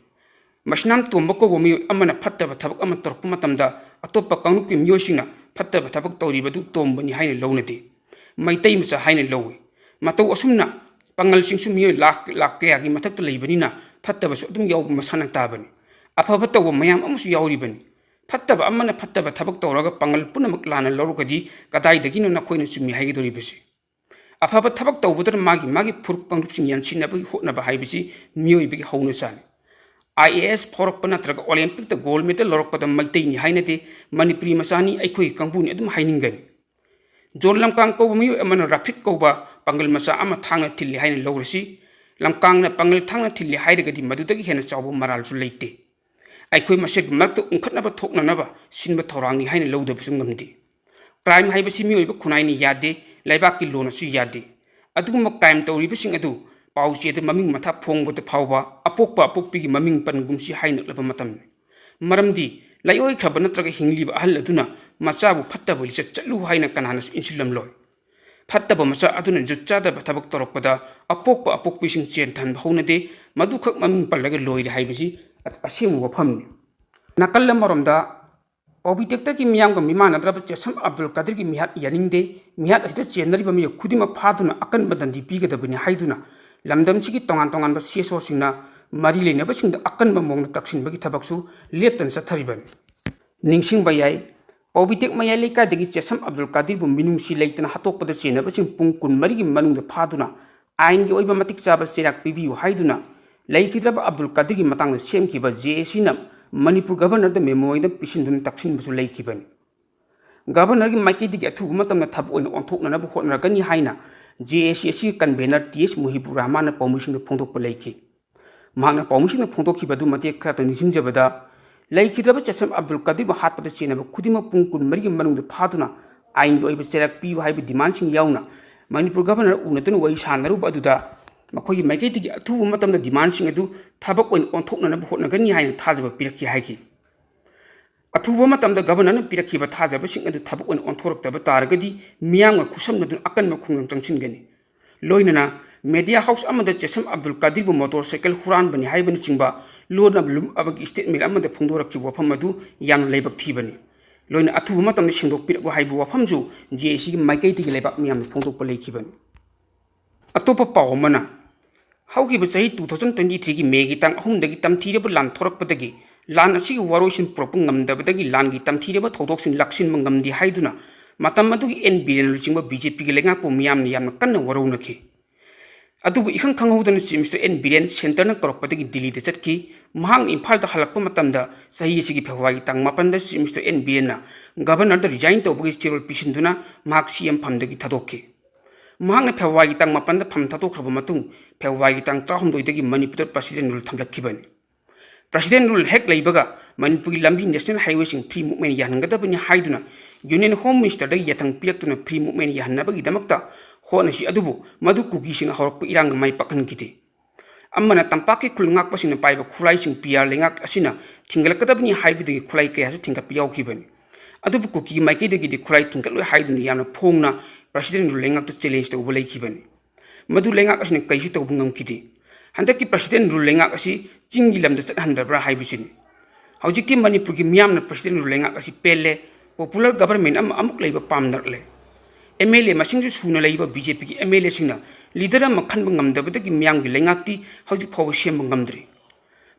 ꯃꯁꯤꯅꯥꯝ ꯇꯣꯝꯕ ꯀꯧꯕ ꯃꯤꯑꯣꯏ ꯑꯃꯅ ꯐꯠꯇꯕ ꯊꯕꯛ ꯑꯃ ꯇꯧꯔꯛꯄ ꯃꯇꯝꯗ, ꯑꯇꯣꯞꯄ ꯀꯥꯡꯂꯨꯞꯀꯤ ꯃꯤꯑꯣꯏꯁꯤꯡꯅ ꯐꯠꯇꯕ ꯊꯕꯛ ꯇꯧꯔꯤꯕꯗꯨ ꯇꯣꯝꯕꯅꯤ ꯍꯥꯏꯅ ꯂꯧꯅꯗꯦ꯫ ꯃꯩꯇꯩ ꯃꯆꯥ ꯍꯥꯏꯅ ꯂꯧꯏ꯫ ꯃꯇꯧ ꯑꯁꯨꯝꯅ ꯄꯥꯉꯜꯁꯤꯡꯁꯨ ꯃꯤꯑꯣꯏ ꯂꯥꯈ, ꯂꯥꯈ ꯀꯌꯥꯒꯤ ꯃꯊꯛꯇ ꯂꯩꯕꯅꯤꯅ, ꯐꯠꯇꯕꯁꯨ ꯑꯗꯨꯝ ꯌꯥꯎꯕ ꯃꯁꯥꯅ ꯇꯥꯕꯅꯤ꯫ ꯑꯐꯕ ꯇꯧꯕ ꯃꯌꯥꯝ ꯑꯃꯁꯨ ꯌꯥꯎꯔꯤꯕꯅꯤ꯫ ꯐꯠꯇꯕ ꯑꯃꯅ ꯐꯠꯇꯕ ꯊꯕꯛ ꯇꯧꯔꯒ ꯄꯥꯉꯜ ꯄꯨꯝꯅꯃꯛ ꯂꯥꯟꯅ ꯂꯧꯔꯒꯗꯤ, ꯀꯗꯥꯏꯗꯒꯤꯅꯣ ꯅꯈꯣꯏꯅ ꯆꯨꯝꯃꯤ ꯍꯥꯏꯒꯗꯧꯔꯤꯕꯁꯤ? ꯑꯐꯕ ꯊꯕꯛ ꯇꯧꯕꯗꯨꯅ ꯃꯥꯒꯤ ꯃꯥꯒꯤ ꯐꯨꯔꯨꯞ ꯀꯥꯡꯂꯨꯞꯁꯤꯡ ꯌꯥꯟꯁꯤꯟꯅꯕꯒꯤ ꯍꯣꯠꯅꯕ ꯍꯥꯏꯕꯁꯤ ꯃꯤꯑꯣꯏꯕꯒꯤ ꯍꯧꯅꯁꯥꯅꯤ꯫ ꯑꯥꯏ ꯑꯦ ꯑꯦꯁ ꯐꯥꯎꯔꯛꯄ ꯅꯠꯇ꯭ꯔꯒ ꯑꯣꯂꯦꯝꯄꯤꯛꯇ ꯒꯣꯜ ꯃꯦꯗꯜ ꯂꯧꯔꯛꯄꯗ ꯃꯩꯇꯩꯅꯤ ꯍꯥꯏꯅꯗꯦ, ꯃꯅꯤꯄꯨꯔꯤ ꯃꯆꯥꯅꯤ, ꯑꯩꯈꯣꯏꯒꯤ ꯀꯥꯡꯕꯨꯅꯤ ꯑꯗꯨꯝ ꯍꯥꯏꯅꯤꯡꯒꯅꯤ꯫ ꯖꯣꯟ ꯂꯝꯀꯥꯡ ꯀꯧꯕ ꯃꯤꯑꯣꯏ ꯑꯃꯅ ꯔꯥꯐꯤꯛ ꯀꯧꯕ ꯄꯥꯡꯒꯜ ꯃꯆꯥ ꯑꯃ ꯊꯥꯡꯅ ꯊꯤꯜꯂꯤ ꯍꯥꯏꯅ ꯂꯧꯔꯁꯤ꯫ ꯂꯝꯀꯥꯡꯅ ꯄꯥꯡꯒꯜ ꯊꯥꯡꯅ ꯊꯤꯜꯂꯤ ꯍꯥꯏꯔꯒꯗꯤ ꯃꯗꯨꯗꯒꯤ ꯍꯦꯟꯅ ꯆꯥꯎꯕ ꯃꯔꯥꯜꯁꯨ ꯂꯩꯇꯦ꯫ ꯑꯩꯈꯣꯏ ꯃꯁꯦꯜꯒꯤ ꯃꯔꯛꯇ ꯎꯪꯈꯠꯅꯕ ꯊꯣꯛꯅꯅꯕ ꯁꯤꯟꯕ ꯊꯧꯔꯥꯡꯅꯤ ꯍꯥꯏꯅ ꯂꯧꯗꯕꯁꯨ ꯉꯝꯗꯦ꯫ ꯀ꯭ꯔꯥꯏꯝ ꯍꯥꯏꯕꯁꯤ ꯃꯤꯑꯣꯏꯕ ꯈꯨꯟꯅꯥꯏꯅ ꯌꯥꯗꯦ, ꯂꯩꯕꯥꯛꯀꯤ ꯂꯣꯅꯁꯨ ꯌꯥꯗꯦ꯫ ꯑꯗꯨꯒꯨꯝꯕ ꯀ꯭ꯔꯥꯏꯝ ꯇꯧꯔꯤꯕꯁꯤꯡ ꯑꯗꯨ ꯄꯥꯎ ꯆꯦꯗ ꯃꯃꯤꯡ ꯃꯊꯥ ꯐꯣꯡꯕꯗ ꯐꯥꯎꯕ ꯑꯄꯣꯛꯄ ꯑꯄꯣꯛꯄꯤꯒꯤ ꯃꯃꯤꯡ ꯄꯟꯒꯨꯝꯁꯤ ꯍꯥꯏꯅ ꯎꯠꯂꯕ ꯃꯇꯝꯅꯤ꯫ ꯃꯔꯝꯗꯤ ꯂꯩꯑꯣꯏꯈ꯭ꯔꯕ ꯅꯠꯇ꯭ꯔꯒ ꯍꯤꯡꯂꯤꯕ ꯑꯍꯜ ꯑꯗꯨꯅ ꯃꯆꯥꯕꯨ ꯐꯠꯇꯕ ꯂꯤꯆꯠ ꯆꯠꯂꯨ ꯍꯥꯏꯅ ꯀꯅꯥꯅꯁꯨ ꯏꯟꯁꯤꯜꯂꯝꯂꯣꯏ꯫ ꯐꯠꯇꯕ ꯃꯆꯥ ꯑꯗꯨꯅ ꯖꯨꯠ ꯆꯥꯗꯕ ꯊꯕꯛ ꯇꯧꯔꯛꯄꯗ ꯑꯄꯣꯛꯄ ꯑꯄꯣꯛꯄꯤꯁꯤꯡ ꯆꯦꯟꯊꯍꯟꯕ ꯍꯧꯅꯗꯦ, ꯃꯗꯨꯈꯛ ꯃꯃꯤꯡ ꯄꯜꯂꯒ ꯂꯣꯏꯔꯦ ꯍꯥꯏꯕꯁꯤ ꯑ-, ꯑꯁꯦꯡꯕ ꯋꯥꯐꯝꯅꯤ꯫ ꯅꯥꯀꯜ ꯑꯃꯔꯣꯝꯗ ꯄꯥꯎꯕꯤꯇꯦꯛꯇꯒꯤ ꯃꯤꯌꯥꯝꯒ ꯃꯤꯃꯥꯟꯅꯗ꯭ꯔꯕ ꯆꯦꯁꯝ ꯑꯕꯗꯨꯜ ꯀꯥꯗꯤꯔꯒꯤ ꯃꯤꯍꯥꯠ ꯌꯥꯅꯤꯡꯗꯦ, ꯃꯤꯍꯥꯠ ꯑꯁꯤꯗ ꯆꯦꯟꯅꯔꯤꯕ ꯃꯤꯑꯣꯏ ꯈꯨꯗꯤꯡꯃꯛ ꯐꯥꯗꯨꯅ ꯑꯀꯟꯕ ꯗꯟꯗꯤ ꯄꯤꯒꯗꯕꯅꯤ ꯍꯥꯏꯗꯨꯅ ꯂꯝꯗꯝꯁꯤꯒꯤ ꯇꯣꯉꯥꯟ ꯇꯣꯉꯥꯟꯕ ꯁꯤ ꯑꯦꯁ ꯑꯣꯁꯤꯡꯅ ꯃꯔꯤ ꯂꯩꯅꯕꯁꯤꯡꯗ ꯑꯀꯟꯕ ꯃꯑꯣꯡꯗ ꯇꯛꯁꯤꯟꯕꯒꯤ ꯊꯕꯛꯁꯨ ꯂꯦꯞꯇꯅ ꯆꯠꯊꯔꯤꯕꯅꯤ꯫ ꯅꯤꯡꯁꯤꯡꯕ ꯌꯥꯏ, ꯄꯥꯎꯕꯤꯇꯦꯛ ꯃꯌꯥꯏ ꯂꯩꯀꯥꯏꯗꯒꯤ ꯆꯦꯁꯝ ꯑꯕꯗꯨꯜ ꯀꯥꯗꯤꯔꯕꯨ ꯃꯤꯅꯨꯡꯁꯤ ꯂꯩꯇꯅ ꯍꯥꯠꯇꯣꯛꯄꯗ ꯆꯦꯟꯅꯕꯁꯤꯡ ꯄꯨꯡ ꯀꯨꯟꯃꯔꯤꯒꯤ ꯃꯅꯨꯡꯗ ꯐꯥꯗꯨꯅ ꯑꯥꯏꯟꯒꯤ ꯑꯣꯏꯕ ꯃꯇꯤꯛ ꯆꯥꯕ ꯆꯩꯔꯥꯛ ꯄꯤꯕꯤꯌꯨ ꯍꯥꯏꯗꯨꯅ ꯂꯩꯈꯤꯗ꯭ꯔꯕ ꯑꯕꯗꯨꯜ ꯀꯥꯗꯤꯔꯒꯤ ꯃꯇꯥꯡꯗ ꯁꯦꯝꯈꯤꯕ ꯖꯦ ꯑꯦ ꯁꯤꯅ ꯃꯅꯤꯄꯨꯔ ꯒꯚꯔꯅꯔꯗ ꯃꯦꯃꯣꯔꯦꯟꯗꯝ ꯄꯤꯁꯤꯟꯗꯨꯅ ꯇꯛꯁꯤꯟꯕꯁꯨ ꯂꯩꯈꯤꯕꯅꯤ꯫ ꯒꯚꯔꯅꯔꯒꯤ ꯃꯥꯏꯀꯩꯗꯒꯤ ꯑꯊꯨꯕ ꯃꯇꯝꯗ ꯊꯕꯛ ꯑꯣꯏꯅ ꯑꯣꯟꯊꯣꯛꯅꯅꯕ ꯍꯣꯠꯅꯔꯛꯀꯅꯤ ꯍꯥꯏꯅ ꯖꯦ ꯑꯦ ꯁꯤ ꯑꯁꯤꯒꯤ convener ꯇꯤ ꯑꯦꯁ ꯃꯨꯍꯤꯕꯨꯔ ꯔꯍꯃꯥꯟꯅ ꯄꯥꯎꯃꯤꯁꯤꯡꯗ ꯐꯣꯡꯗꯣꯛꯄ ꯂꯩꯈꯤ꯫ ꯃꯍꯥꯛꯅ ꯄꯥꯎꯃꯤꯁꯤꯡꯗ ꯐꯣꯡꯗꯣꯛꯈꯤꯕ ꯑꯗꯨ ꯃꯇꯦꯛ ꯈꯔꯇ ꯅꯤꯡꯁꯤꯡꯖꯕꯗ, ꯂꯩꯈꯤꯗ꯭ꯔꯕ ꯆꯦꯁꯝ ꯑꯕꯗꯨꯜ ꯀꯥꯗꯤꯔꯕꯨ ꯍꯥꯠꯄꯗ ꯆꯦꯟꯅꯕ ꯈꯨꯗꯤꯡꯃꯛ ꯄꯨꯡ ꯀꯨꯟꯃꯔꯤꯒꯤ ꯃꯅꯨꯡꯗ ꯐꯥꯗꯨꯅ ꯑꯥꯏꯟꯒꯤ ꯑꯣꯏꯕ ꯆꯩꯔꯥꯛ ꯄꯤꯌꯨ ꯍꯥꯏꯕ demandꯁꯤꯡ ꯌꯥꯎꯅ ꯃꯅꯤꯄꯨꯔ Governorꯅ ꯎꯅꯗꯨꯅ ꯋꯥꯔꯤ ꯁꯥꯟꯅꯔꯨꯕ ꯑꯗꯨꯗ ꯃꯈꯣꯏꯒꯤ ꯃꯥꯏꯀꯩꯗꯒꯤ ꯑꯊꯨꯕ ꯃꯇꯝꯗ demandꯁꯤꯡ ꯑꯗꯨ ꯊꯕꯛ ꯑꯣꯏꯅ ꯑꯣꯟꯊꯣꯛꯅꯅꯕ ꯍꯣꯠꯅꯒꯅꯤ ꯍꯥꯏꯅ ꯊꯥꯖꯕ ꯄꯤꯔꯛꯈꯤ ꯍꯥꯏꯈꯤ꯫ ꯑꯊꯨꯕ ꯃꯇꯝꯗ Governorꯅ ꯄꯤꯔꯛꯈꯤꯕ ꯊꯥꯖꯕꯁꯤꯡ ꯑꯗꯨ ꯊꯕꯛ ꯑꯣꯏꯅ ꯑꯣꯟꯊꯣꯔꯛꯇꯕ ꯇꯥꯔꯒꯗꯤ ꯃꯤꯌꯥꯝꯒ ꯈꯨꯠꯁꯝꯅꯗꯨꯅ ꯑꯀꯟꯕ ꯈꯣꯡꯖꯪ ꯆꯪꯁꯤꯟꯒꯅꯤ꯫ ꯂꯣꯏꯅꯅ media house ꯑꯃꯗ ꯆꯦꯁꯝ ꯑꯕꯗꯨꯜ ꯀꯥꯗꯤꯔꯕꯨ motorcycle ꯍꯨꯔꯥꯟꯕꯅꯤ ꯍꯥꯏꯕꯅꯆꯤꯡꯕ ꯂꯣꯟꯅ ꯂꯨꯞ ꯑꯃꯒꯤ statement ꯑꯃꯗ ꯐꯣꯡꯗꯣꯔꯛꯈꯤꯕ ꯋꯥꯐꯝ ꯑꯗꯨ ꯌꯥꯝꯅ ꯂꯥꯏꯕꯛ ꯊꯤꯕꯅꯤ꯫ ꯂꯣꯏꯅ ꯑꯊꯨꯕ ꯃꯇꯝꯗ ꯁꯦꯡꯗꯣꯛꯄꯤꯔꯛꯎ ꯍꯥꯏꯕ ꯋꯥꯐꯝꯁꯨ ꯖꯦ ꯑꯦ ꯁꯤꯒꯤ ꯃꯥꯏꯀꯩꯗꯒꯤ ꯂꯩꯕꯥꯛ ꯃꯤꯌꯥꯝꯅ ꯐꯣꯡꯗꯣꯛꯄ ꯂꯩꯈꯤꯕꯅꯤ꯫ ꯑꯇꯣꯞꯄ ꯄꯥꯎ ꯑꯃꯅ, ꯍꯧꯈꯤꯕ ꯆꯍꯤ two thousand twenty threeꯒꯤ Mayꯒꯤ ꯇꯥꯡ ꯑꯍꯨꯝꯗꯒꯤ ꯇꯝꯊꯤꯔꯕ ꯂꯥꯟ ꯊꯣꯔꯛꯄꯗꯒꯤ ꯂꯥꯟ ꯑꯁꯤꯒꯤ ꯋꯥꯔꯣꯏꯁꯤꯟ ꯄꯨꯔꯛꯄ ꯉꯝꯗꯕꯗꯒꯤ ꯂꯥꯟꯒꯤ ꯇꯝꯊꯤꯔꯕ ꯊꯧꯗꯣꯛꯁꯤꯡ ꯂꯥꯛꯁꯤꯟꯕ ꯉꯝꯗꯦ ꯍꯥꯏꯗꯨꯅ ꯃꯇꯝ ꯑꯗꯨꯒꯤ ꯑꯦꯟ ꯕꯤꯔꯦꯟ ꯂꯨꯆꯤꯡꯕ ꯕꯤ ꯖꯦ ꯄꯤꯒꯤ ꯂꯩꯉꯥꯛꯄꯨ ꯃꯤꯌꯥꯝꯅ ꯌꯥꯝꯅ ꯀꯟꯅ ꯋꯥꯔꯧꯅꯈꯤ꯫ ꯑꯗꯨꯕꯨ ꯏꯈꯪ ꯈꯪꯍꯧꯗꯅ Chief Minister ꯑꯦꯟ ꯕꯤꯔꯦꯟ centreꯅ ꯀꯧꯔꯛꯄꯗꯒꯤ ꯗꯤꯜꯂꯤꯗ ꯆꯠꯈꯤ꯫ ꯃꯍꯥꯛꯅ ꯏꯝꯐꯥꯜꯗ ꯍꯜꯂꯛꯄ ꯃꯇꯝꯗ ꯆꯍꯤ ꯑꯁꯤꯒꯤ Februaryꯒꯤ ꯇꯥꯡ ꯃꯥꯄꯟꯗ Chief Minister ꯑꯦꯟ ꯕꯤꯔꯦꯟꯅ Governorꯗ resign ꯇꯧꯕꯒꯤ ꯆꯦꯔꯣꯜ ꯄꯤꯁꯤꯟꯗꯨꯅ ꯃꯍꯥꯛ ꯁꯤ ꯑꯦꯝ ꯐꯝꯗꯒꯤ ꯊꯥꯗꯣꯛꯈꯤ꯫ ꯃꯍꯥꯛꯅ Februaryꯒꯤ ꯇꯥꯡ ꯃꯥꯄꯟꯗ ꯐꯝ ꯊꯥꯗꯣꯛꯈ꯭ꯔꯕ ꯃꯇꯨꯡ Februaryꯒꯤ ꯇꯥꯡ ꯇꯔꯥꯍꯨꯝꯗꯣꯏꯗꯒꯤ ꯃꯅꯤꯄꯨꯔꯗ President rule ꯊꯝꯂꯛꯈꯤꯕꯅꯤ꯫ President rule ꯍꯦꯛ ꯂꯩꯕꯒ ꯃꯅꯤꯄꯨꯔꯒꯤ ꯂꯝꯕꯤ, national highwayꯁꯤꯡ free movement ꯌꯥꯍꯟꯒꯗꯕꯅꯤ ꯍꯥꯏꯗꯨꯅ Union Home Ministerꯗꯒꯤ ꯌꯥꯊꯪ ꯄꯤꯔꯛꯇꯨꯅ free movement ꯌꯥꯍꯟꯅꯕꯒꯤꯗꯃꯛꯇ ꯍꯣꯠꯅꯈꯤ꯫ ꯑꯗꯨꯕꯨ ꯃꯗꯨ ꯀꯨꯀꯤꯁꯤꯡꯅ ꯍꯧꯔꯛꯄ ꯏꯔꯥꯡꯅ ꯃꯥꯏ ꯄꯥꯛꯍꯟꯈꯤꯗꯦ꯫ ꯑꯃꯅ ꯇꯝꯄꯥꯛꯀꯤ ꯈꯨꯜ ꯉꯥꯛꯄꯁꯤꯡꯅ ꯄꯥꯏꯕ ꯈꯨꯠꯂꯥꯏꯁꯤꯡ ꯄꯤ ꯑꯥꯔ ꯂꯩꯉꯥꯛ ꯑꯁꯤꯅ ꯊꯤꯡꯒꯠꯂꯛꯀꯗꯕꯅꯤ ꯍꯥꯏꯕꯗꯒꯤ ꯈꯨꯠꯂꯥꯏ ꯀꯌꯥꯁꯨ ꯊꯤꯡꯒꯠꯄ ꯌꯥꯎꯈꯤꯕꯅꯤ꯫ ꯑꯗꯨꯕꯨ ꯀꯨꯀꯤꯒꯤ ꯃꯥꯏꯀꯩꯗꯒꯤꯗꯤ ꯈꯨꯠꯂꯥꯏ ꯊꯤꯡꯒꯠꯂꯣꯏ ꯍꯥꯏꯗꯨꯅ ꯌꯥꯝꯅ ꯐꯣꯡꯅ President rule ꯂꯩꯉꯥꯛꯇ challenge ꯇꯧꯕ ꯂꯩꯈꯤꯕꯅꯤ꯫ ꯃꯗꯨ ꯂꯩꯉꯥꯛ ꯑꯁꯤꯅ ꯀꯔꯤꯁꯨ ꯇꯧꯕ ꯉꯝꯈꯤꯗꯦ꯫ ꯍꯟꯗꯛꯀꯤ President rule ꯂꯩꯉꯥꯛ ꯑꯁꯤ ꯆꯤꯡꯒꯤ ꯂꯝꯗ ꯆꯠꯍꯟꯗꯕ꯭ꯔꯥ ꯍꯥꯏꯕꯁꯤꯅꯤ꯫ ꯍꯧꯖꯤꯛꯇꯤ ꯃꯅꯤꯄꯨꯔꯒꯤ ꯃꯤꯌꯥꯝꯅ President rule ꯂꯩꯉꯥꯛ ꯑꯁꯤ ꯄꯦꯜꯂꯦ, popular government ꯑꯃ ꯑꯃꯨꯛ ꯂꯩꯕ ꯄꯥꯝꯅꯔꯛꯂꯦ꯫ ꯑꯦꯝ ꯑꯦꯜ ꯑꯦ ꯃꯁꯤꯡꯁꯨ ꯁꯨꯅ ꯂꯩꯕ ꯕꯤ ꯖꯦ ꯄꯤꯒꯤ ꯑꯦꯝ ꯑꯦꯜ ꯑꯦꯁꯤꯡꯅ leader ꯑꯃ ꯈꯟꯕ ꯉꯝꯗꯕꯗꯒꯤ ꯃꯤꯌꯥꯝꯒꯤ ꯂꯩꯉꯥꯛꯇꯤ ꯍꯧꯖꯤꯛ ꯐꯥꯎꯕ ꯁꯦꯝꯕ ꯉꯝꯗ꯭ꯔꯤ꯫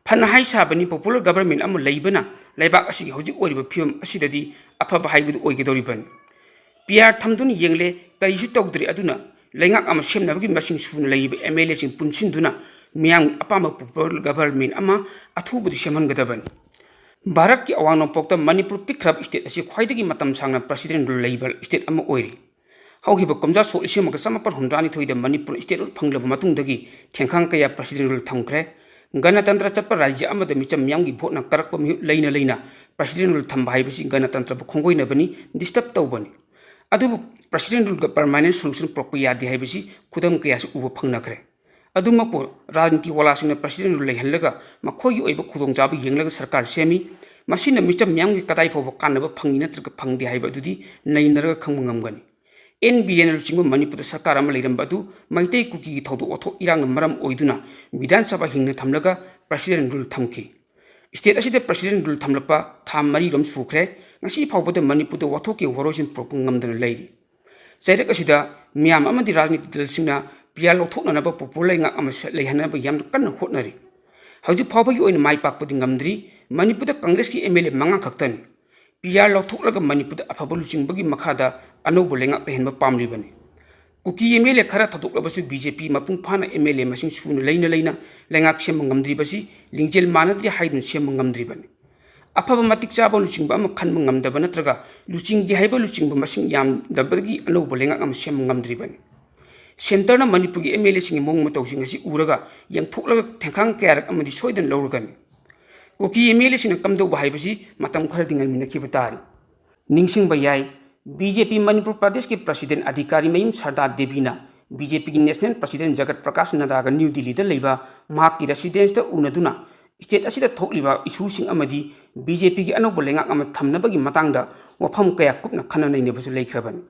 ꯐꯅ ꯍꯥꯏ ꯁꯥꯕꯅꯤ, popular government ꯑꯃ ꯂꯩꯕꯅ ꯂꯩꯕꯥꯛ ꯑꯁꯤꯒꯤ ꯍꯧꯖꯤꯛ ꯑꯣꯏꯔꯤꯕ ꯐꯤꯕꯝ ꯑꯁꯤꯗꯗꯤ ꯑꯐꯕ ꯍꯥꯏꯕꯗꯨ ꯑꯣꯏꯒꯗꯧꯔꯤꯕꯅꯤ꯫ ꯄꯤ ꯑꯥꯔ ꯊꯝꯗꯨꯅ ꯌꯦꯡꯂꯦ, ꯀꯔꯤꯁꯨ ꯇꯧꯗ꯭ꯔꯦ꯫ ꯑꯗꯨꯅ ꯂꯩꯉꯥꯛ ꯑꯃ ꯁꯦꯝꯅꯕꯒꯤ ꯃꯁꯤꯡ ꯁꯨꯅ ꯂꯩꯔꯤꯕ ꯑꯦꯝ ꯑꯦꯜ ꯑꯦꯁꯤꯡ ꯄꯨꯟꯁꯤꯟꯗꯨꯅ ꯃꯤꯌꯥꯝꯒꯤ ꯑꯄꯥꯝꯕ popular government ꯑꯃ ꯑꯊꯨꯕꯗ ꯁꯦꯝꯍꯟꯒꯗꯕꯅꯤ꯫ ꯚꯥꯔꯠꯀꯤ ꯑꯋꯥꯡ ꯅꯣꯡꯄꯣꯛꯇ ꯃꯅꯤꯄꯨꯔ ꯄꯤꯛꯈ꯭ꯔꯕ state ꯑꯁꯤ ꯈ꯭ꯋꯥꯏꯗꯒꯤ ꯃꯇꯝ ꯁꯥꯡꯅ President rule ꯂꯩꯕ state ꯑꯃ ꯑꯣꯏꯔꯤ꯫ ꯍꯧꯈꯤꯕ ꯀꯨꯝꯖꯥ ꯁꯣꯛ ꯂꯤꯁꯤꯡ ꯑꯃꯒ ꯆꯃꯥꯄꯟ ꯍꯨꯝꯗ꯭ꯔꯥꯅꯤꯊꯣꯏꯗ ꯃꯅꯤꯄꯨꯔꯅ statehood ꯐꯪꯂꯕ ꯃꯇꯨꯡꯗꯒꯤ ꯊꯦꯡꯈꯥꯡ ꯀꯌꯥ president rule ꯊꯝꯈ꯭ꯔꯦ꯫ ꯒꯅꯇꯟꯇ꯭ꯔ ꯆꯠꯄ ꯔꯥꯖ꯭ꯌ ꯑꯃꯗ ꯃꯤꯆꯝ ꯃꯤꯌꯥꯝꯒꯤ voteꯅ ꯀꯥꯔꯛꯄ ꯃꯤꯍꯨꯠ ꯂꯩꯅ ꯂꯩꯅ president rule ꯊꯝꯕ ꯍꯥꯏꯕꯁꯤ ꯒꯅꯇꯟꯇ꯭ꯔꯕꯨ ꯈꯣꯡꯒꯣꯏꯅꯕꯅꯤ, disturb ꯇꯧꯕꯅꯤ꯫ ꯑꯗꯨꯕꯨ president ruleꯒ permanent solution ꯄꯨꯔꯛꯄ ꯌꯥꯗꯦ ꯍꯥꯏꯕꯁꯤ ꯈꯨꯗꯝ ꯀꯌꯥꯁꯨ ꯎꯕ ꯐꯪꯅꯈ꯭ꯔꯦ꯫ ꯑꯗꯨꯃꯛꯄꯨ ꯔꯥꯖꯅꯤꯇꯤ ꯋꯥꯂꯥꯁꯤꯡꯅ president rule ꯂꯩꯍꯜꯂꯒ ꯃꯈꯣꯏꯒꯤ ꯑꯣꯏꯕ ꯈꯨꯗꯣꯡꯆꯥꯕ ꯌꯦꯡꯂꯒ ꯁꯔꯀꯥꯔ ꯁꯦꯝꯃꯤ꯫ ꯃꯁꯤꯅ ꯃꯤꯆꯝ ꯃꯤꯌꯥꯝꯒꯤ ꯀꯗꯥꯏ ꯐꯥꯎꯕ ꯀꯥꯟꯅꯕ ꯐꯪꯏ ꯅꯠꯇ꯭ꯔꯒ ꯐꯪꯗꯦ ꯍꯥꯏꯕ ꯑꯗꯨꯗꯤ ꯅꯩꯅꯔꯒ ꯈꯪꯕ ꯉꯝꯒꯅꯤ꯫ NBAꯅ ꯂꯨꯆꯤꯡꯕ ꯃꯅꯤꯄꯨꯔꯗ ꯁꯔꯀꯥꯔ ꯑꯃ ꯂꯩꯔꯝꯕ ꯑꯗꯨ ꯃꯩꯇꯩ ꯀꯨꯀꯤꯒꯤ ꯊꯧꯗꯣꯛ ꯋꯥꯊꯣꯛ ꯏꯔꯥꯡꯅ ꯃꯔꯝ ꯑꯣꯏꯗꯨꯅ ꯕꯤꯙꯥꯟ ꯁꯚꯥ ꯍꯤꯡꯅ ꯊꯝꯂꯒ president rule ꯊꯝꯈꯤ꯫ State ꯑꯁꯤꯗ president rule ꯊꯝꯂꯛꯄ ꯊꯥ ꯃꯔꯤꯔꯣꯝ ꯁꯨꯈ꯭ꯔꯦ꯫ ꯉꯁꯤ ꯐꯥꯎꯕꯗ ꯃꯅꯤꯄꯨꯔꯗ ꯋꯥꯊꯣꯛꯀꯤ ꯋꯥꯔꯣꯏꯁꯤꯟ ꯄꯨꯔꯛꯄ ꯉꯝꯗꯅ ꯂꯩꯔꯤ꯫ ꯆꯩꯔꯛ ꯑꯁꯤꯗ ꯃꯤꯌꯥꯝ ꯑꯃꯗꯤ ꯔꯥꯖꯅꯤꯇꯤ ꯗꯜꯁꯤꯡꯅ PR ꯂꯧꯊꯣꯛꯅꯅꯕ ꯄꯣꯄꯨꯂꯔ ꯂꯩꯉꯥꯛ ꯑꯃ ꯁ-, ꯂꯩꯍꯟꯅꯕ ꯌꯥꯝꯅ ꯀꯟꯅ ꯍꯣꯠꯅꯔꯤ꯫ ꯍꯧꯖꯤꯛ ꯐꯥꯎꯕꯒꯤ ꯑꯣꯏꯅ ꯃꯥꯏ ꯄꯥꯛꯄꯗꯤ ꯉꯝꯗ꯭ꯔꯤ꯫ ꯃꯅꯤꯄꯨꯔꯗ ꯀꯪꯒ꯭ꯔꯦꯁꯀꯤ MLA ꯃꯉꯥ ꯈꯛꯇꯅꯤ꯫ PR ꯂꯧꯊꯣꯛꯂꯒ ꯃꯅꯤꯄꯨꯔꯗ ꯑꯐꯕ ꯂꯨꯆꯤꯡꯕꯒꯤ ꯃꯈꯥꯗ ꯑꯅꯧꯕ ꯂꯩꯉꯥꯛ ꯂꯩꯍꯟꯕ ꯄꯥꯝꯂꯤꯕꯅꯤ꯫ ꯀꯨꯀꯤ MLA ꯈꯔ ꯊꯥꯗꯣꯛꯂꯕꯁꯨ BJP ꯃꯄꯨꯡ ꯐꯥꯅ MLA ꯃꯁꯤꯡ ꯁꯨꯅ ꯂꯩꯅ ꯂꯩꯅ ꯂꯩꯉꯥꯛ ꯁꯦꯝꯕ ꯉꯝꯗ꯭ꯔꯤꯕꯁꯤ ꯂꯤꯡꯖꯦꯜ ꯃꯥꯟꯅꯗ꯭ꯔꯤ ꯍꯥꯏꯗꯨꯅ ꯁꯦꯝꯕ ꯉꯝꯗ꯭ꯔꯤꯕꯅꯤ꯫ ꯑꯐꯕ ꯃꯇꯤꯛ ꯆꯥꯕ ꯂꯨꯆꯤꯡꯕ ꯑꯃ ꯈꯟꯕ ꯉꯝꯗꯕ ꯅꯠꯇ꯭ꯔꯒ ꯂꯨꯆꯤꯡꯒꯦ ꯍꯥꯏꯕ ꯂꯨꯆꯤꯡꯕ ꯃꯁꯤꯡ ꯌꯥꯝꯗꯕꯗꯒꯤ ꯑꯅꯧꯕ ꯂꯩꯉꯥꯛ ꯑꯃ ꯁꯦꯝꯕ ꯉꯝꯗ꯭ꯔꯤꯕꯅꯤ꯫ Centreꯅ ꯃꯅꯤꯄꯨꯔꯒꯤ MLAꯁꯤꯡꯒꯤ ꯃꯑꯣꯡ ꯃꯇꯧꯁꯤꯡ ꯑꯁꯤ ꯎꯔꯒ ꯌꯦꯡꯊꯣꯛꯂꯒ ꯊꯦꯡꯈꯥꯡ ꯀꯌꯥꯔꯛ ꯑꯃꯗꯤ ꯁꯣꯏꯗꯅ ꯂꯧꯔꯒꯅꯤ꯫ ꯀꯨꯀꯤ MLAꯁꯤꯡꯅ ꯀꯝꯗꯧꯕ ꯍꯥꯏꯕꯁꯤ ꯃꯇꯝ ꯈꯔꯗꯤ ꯉꯥꯏꯃꯤꯟꯅꯈꯤꯕ ꯇꯥꯔꯤ꯫ ꯅꯤꯡꯁꯤꯡꯕ ꯌꯥꯏ, BJP ꯃꯅꯤꯄꯨꯔ ꯄ꯭ꯔꯗꯦꯁꯀꯤ president ꯑꯙꯤꯀꯥꯔꯤ ꯃꯌꯨꯝ ꯁꯔꯗꯥ ꯗꯦꯕꯤꯅ BJPꯒꯤ national president ꯖꯒꯠ ꯄ꯭ꯔꯀꯥꯁ ꯅꯗꯥꯒ ꯅ꯭ꯌꯨ ꯗꯤꯜꯂꯤꯗ ꯂꯩꯕ ꯃꯍꯥꯛꯀꯤ residenceꯇ ꯎꯅꯗꯨꯅ state ꯑꯁꯤꯗ ꯊꯣꯛꯂꯤꯕ issueꯁꯤꯡ ꯑꯃꯗꯤ BJPꯒꯤ ꯑꯅꯧꯕ ꯂꯩꯉꯥꯛ ꯑꯃ ꯊꯝꯅꯕꯒꯤ ꯃꯇꯥꯡꯗ ꯋꯥꯐꯝ ꯀꯌꯥ ꯀꯨꯞꯅ ꯈꯟꯅ ꯅꯩꯅꯕꯁꯨ ꯂꯩꯈ꯭ꯔꯕꯅꯤ꯫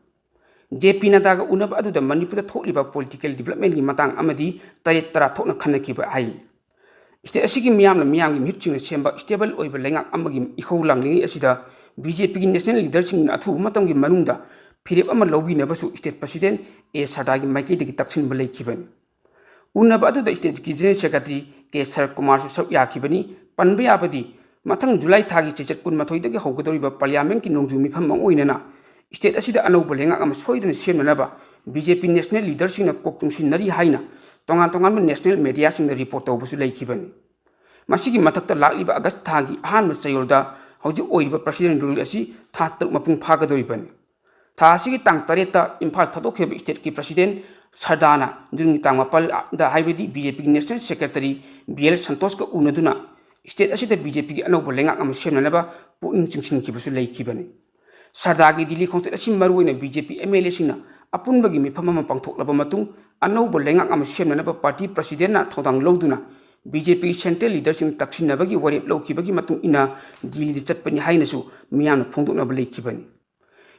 JP ꯅꯗꯥꯒ ꯎꯅꯕ ꯑꯗꯨꯗ ꯃꯅꯤꯄꯨꯔꯗ ꯊꯣꯛꯂꯤꯕ political developmentꯀꯤ ꯃꯇꯥꯡ ꯑꯃꯗꯤ ꯇꯔꯦꯠ ꯇꯔꯥ ꯊꯣꯛꯅ ꯈꯟꯅꯈꯤꯕ ꯍꯥꯏ꯫ State ꯑꯁꯤꯒꯤ ꯃꯤꯌꯥꯝꯅ ꯃꯤꯌꯥꯝꯒꯤ ꯃꯤꯍꯨꯠꯁꯤꯡꯅ ꯁꯦꯝꯕ stable ꯑꯣꯏꯕ ꯂꯩꯉꯥꯛ ꯑꯃꯒꯤ ꯏꯍꯧ ꯂꯥꯡꯂꯤꯉꯩ ꯑꯁꯤꯗ BJPꯒꯤ national leaderꯁꯤꯡꯅ ꯑꯊꯨꯕ ꯃꯇꯝꯒꯤ ꯃꯅꯨꯡꯗ ꯐꯤꯔꯦꯞ ꯑꯃ ꯂꯧꯕꯤꯅꯕꯁꯨ state president ꯑꯦ ꯁꯔꯗꯥꯒꯤ ꯃꯥꯏꯀꯩꯗꯒꯤ ꯇꯛꯁꯤꯟꯕ ꯂꯩꯈꯤꯕꯅꯤ꯫ ꯎꯅꯕ ꯑꯗꯨꯗ stateꯀꯤ general secretary ꯀꯦ ꯁꯔꯠ ꯀꯨꯃꯥꯔꯁꯨ ꯁꯔꯨꯛ ꯌꯥꯈꯤꯕꯅꯤ꯫ ꯄꯟꯕ ꯌꯥꯕꯗꯤ, ꯃꯊꯪ ꯖꯨꯂꯥꯏ ꯊꯥꯒꯤ ꯆꯩꯆꯠ ꯀꯨꯟꯃꯥꯊꯣꯏꯗꯒꯤ ꯍꯧꯒꯗꯧꯔꯤꯕ parliamentꯀꯤ ꯅꯣꯡꯖꯨ ꯃꯤꯐꯝ ꯑꯃ ꯑꯣꯏꯅꯅ state ꯑꯁꯤꯗ ꯑꯅꯧꯕ ꯂꯩꯉꯥꯛ ꯑꯃ ꯁꯣꯏꯗꯅ ꯁꯦꯝꯅꯅꯕ BJP national leaderꯁꯤꯡꯅ ꯀꯣꯛ ꯆꯨꯡꯁꯤꯟꯅꯔꯤ ꯍꯥꯏꯅ ꯇꯣꯉꯥꯟ ꯇꯣꯉꯥꯟꯕ national mediaꯁꯤꯡꯗ report ꯇꯧꯕꯁꯨ ꯂꯩꯈꯤꯕꯅꯤ꯫ ꯃꯁꯤꯒꯤ ꯃꯊꯛꯇ ꯂꯥꯛꯂꯤꯕ August ꯊꯥꯒꯤ ꯑꯍꯥꯟꯕ ꯆꯌꯣꯜꯗ ꯍꯧꯖꯤꯛ ꯑꯣꯏꯔꯤꯕ president rule ꯑꯁꯤ ꯊꯥ ꯇꯔꯨꯛ ꯃꯄꯨꯡ ꯐꯥꯒꯗꯧꯔꯤꯕꯅꯤ꯫ ꯊꯥ ꯑꯁꯤꯒꯤ ꯇꯥꯡ ꯇꯔꯦꯠꯇ ꯏꯝꯐꯥꯜ ꯊꯥꯗꯣꯛꯈꯤꯕ stateꯀꯤ president ꯁꯔꯗꯥꯅ ꯖꯨꯟꯒꯤ ꯇꯥꯡ ꯃꯥꯄꯜꯗ, ꯍꯥꯏꯕꯗꯤ BJPꯒꯤ national secretary B L ꯁꯟꯇꯣꯁꯀ ꯎꯅꯗꯨꯅ state ꯑꯁꯤꯗ BJPꯒꯤ ꯑꯅꯧꯕ ꯂꯩꯉꯥꯛ ꯑꯃ ꯁꯦꯝꯅꯅꯕ ꯄꯨꯛꯅꯤꯡ ꯆꯤꯡꯁꯤꯟꯈꯤꯕꯁꯨ ꯂꯩꯈꯤꯕꯅꯤ꯫ ꯁꯔꯗꯥꯒꯤ ꯗꯤꯜꯂꯤ ꯈꯣꯡꯆꯠ ꯑꯁꯤ ꯃꯔꯨꯑꯣꯏꯅ BJP MLAꯁꯤꯡꯅ ꯑꯄꯨꯟꯕꯒꯤ ꯃꯤꯐꯝ ꯑꯃ ꯄꯥꯡꯊꯣꯛꯂꯕ ꯃꯇꯨꯡ, ꯑꯅꯧꯕ ꯂꯩꯉꯥꯛ ꯑꯃ ꯁꯦꯝꯅꯅꯕ party presidentꯅ ꯊꯧꯗꯥꯡ ꯂꯧꯗꯨꯅ BJPꯒꯤ central leaderꯁꯤꯡ ꯇꯛꯁꯤꯟꯅꯕꯒꯤ ꯋꯥꯔꯦꯞ ꯂꯧꯈꯤꯕꯒꯤ ꯃꯇꯨꯡ ꯏꯟꯅ ꯗꯤꯜꯂꯤꯗ ꯆꯠꯄꯅꯤ ꯍꯥꯏꯅꯁꯨ ꯃꯤꯌꯥꯝꯅ ꯐꯣꯡꯗꯣꯛꯅꯕ ꯂꯩꯈꯤꯕꯅꯤ꯫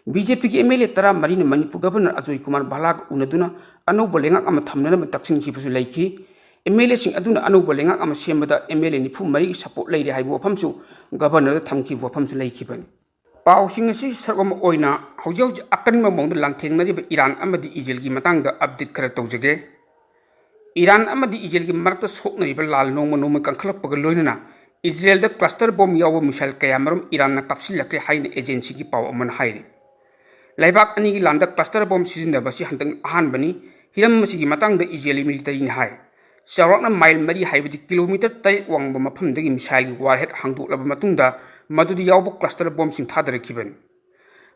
BJPꯒꯤ MLA ꯇꯔꯥꯃꯔꯤꯅ ꯃꯅꯤꯄꯨꯔ governor ꯑꯖꯣꯏ ꯀꯨꯃꯥꯔ ꯚꯥꯂꯥꯒ ꯎꯅꯗꯨꯅ ꯑꯅꯧꯕ ꯂꯩꯉꯥꯛ ꯑꯃ ꯊꯝꯅꯅꯕ ꯇꯛꯁꯤꯟꯈꯤꯕꯁꯨ ꯂꯩꯈꯤ꯫ MLAꯁꯤꯡ ꯑꯗꯨꯅ ꯑꯅꯧꯕ ꯂꯩꯉꯥꯛ ꯑꯃ ꯁꯦꯝꯕꯗ MLA ꯅꯤꯐꯨ ꯃꯔꯤꯒꯤ support ꯂꯩꯔꯦ ꯍꯥꯏꯕ ꯋꯥꯐꯝꯁꯨ governorꯗ ꯊꯝꯈꯤꯕ ꯋꯥꯐꯝꯁꯨ ꯂꯩꯈꯤꯕꯅꯤ꯫ ꯄꯥꯎꯁꯤꯡ ꯑꯁꯤ ꯁꯔꯨꯛ ꯑꯃ ꯑꯣꯏꯅ ꯍꯧꯖꯤꯛ ꯍꯧꯖꯤꯛ ꯑꯀꯟꯕ ꯃꯑꯣꯡꯗ ꯂꯥꯟꯊꯦꯡꯅꯔꯤꯕ ꯏꯔꯥꯟ ꯑꯃꯗꯤ ꯏꯖꯔꯦꯜꯒꯤ ꯃꯇꯥꯡꯗ update ꯈꯔ ꯇꯧꯖꯒꯦ꯫ ꯏꯔꯥꯟ ꯑꯃꯗꯤ ꯏꯖꯔꯦꯜꯒꯤ ꯃꯔꯛꯇ ꯁꯣꯛꯅꯔꯤꯕ ꯂꯥꯜ ꯅꯣꯡꯃ ꯅꯣꯡꯃ ꯀꯟꯈꯠꯂꯛꯄꯒ ꯂꯣꯏꯅꯅ ꯏꯖꯔꯦꯜꯗ cluster bomb ꯌꯥꯎꯕ missile ꯀꯌꯥ ꯃꯔꯨꯝ ꯏꯔꯥꯟꯅ ꯀꯥꯞꯁꯤꯜꯂꯛꯈ꯭ꯔꯦ ꯍꯥꯏꯅ agencyꯒꯤ ꯄꯥꯎ ꯑꯃꯅ ꯍꯥꯏꯔꯤ꯫ ꯂꯩꯕꯥꯛ ꯑꯅꯤꯒꯤ ꯂꯥꯟꯗ cluster bomb ꯁꯤꯖꯤꯟꯅꯕ ꯑꯁꯤ ꯍꯟꯗꯛ ꯑꯍꯥꯟꯕꯅꯤ꯫ ꯍꯤꯔꯝ ꯑꯁꯤꯒꯤ ꯃꯇꯥꯡꯗ ꯏꯖꯔꯦꯜꯒꯤ militaryꯅ ꯍꯥꯏ, ꯆꯥꯎꯔꯥꯛꯅ mile ꯃꯔꯤ, ꯍꯥꯏꯕꯗꯤ kilometre ꯇꯔꯦꯠ ꯋꯥꯡꯕ ꯃꯐꯝꯗꯒꯤ missileꯒꯤ warhead ꯍꯥꯡꯗꯣꯛꯂꯕ ꯃꯇꯨꯡꯗ ꯃꯗꯨꯗ ꯌꯥꯎꯕ cluster bombꯁꯤꯡ ꯊꯥꯗꯔꯛꯈꯤꯕꯅꯤ꯫